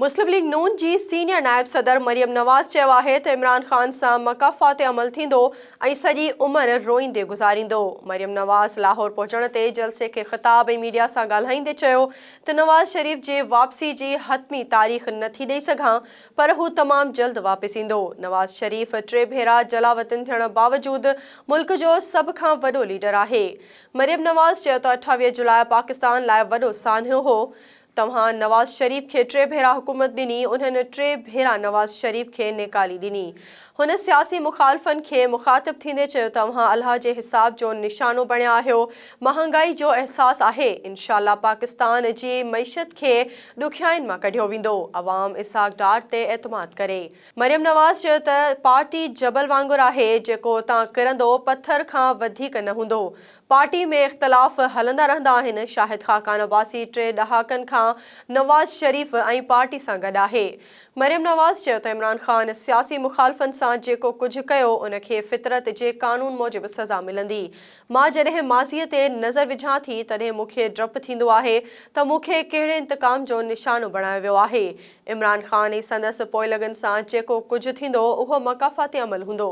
مسلم league نون جي senior نائب صدر مريم نواز چيو آهي ته عمران خان سان مڪافات عمل ٿيندو ۽ سڄي عمر روئيندي گذاريندو. مريم نواز لاهور پهچڻ تي جلسي کي خطاب ۽ ميڊيا سان ڳالهائيندي چيو ته نواز شريف جي واپسي جي حتمي تاريخ نٿي ڏئي سگهان پر هو تمام جلد واپس ايندو. نواز شريف ٽي ڀيرا جلاوطن ٿيڻ باوجود ملڪ جو سڀ کان وڏو ليڊر آهي. مريم نواز چيو ته 28 جولاء پاڪستان لاء وڏو سانحو هو. توهان نواز شريف کي ٽي ڀيرا حڪومت ڏني، انهن ٽي ڀيرا نواز شريف کي نيڪالي ڏني. هن سياسي مخالفن کي مخاطب ٿيندي چيو ته اوهان الله جي حساب جو نشانو بڻيا آهيو، مهانگائي جو احساس آهي، انشاء الله پاڪستان جي معيشت کي ڏکيائين مان ڪڍيو ويندو، عوام اسحاق ڊار تي اعتماد ڪري. مريم نواز چيو ته پارٽي جبل وانگر آهي، جيڪو اتان ڪرندو پٿر کان وڌيڪ نه هوندو، پارٽي ۾ اختلاف هلندا رهندا آهن، شاهد خاقان عباسي ٽي ڏهاڪن کان نواز شريف ۽ پارٽي سان گڏ آهي. مريم نواز چيو ته عمران خان سياسي مخالفن سان جيڪو ڪجهه ڪيو ان کي فطرت جي قانون موجب سزا ملندي، مان جڏهن ماضي تي نظر وجهان ٿي تڏهن مون کي ڊپ ٿيندو آهي ته مون کي ڪهڙي انتقام جو نشانو بڻايو ويو آهي، عمران خان ۽ سندس پوئلڳن سان جيڪو ڪجهه ٿيندو اهو مڪافات عمل هوندو.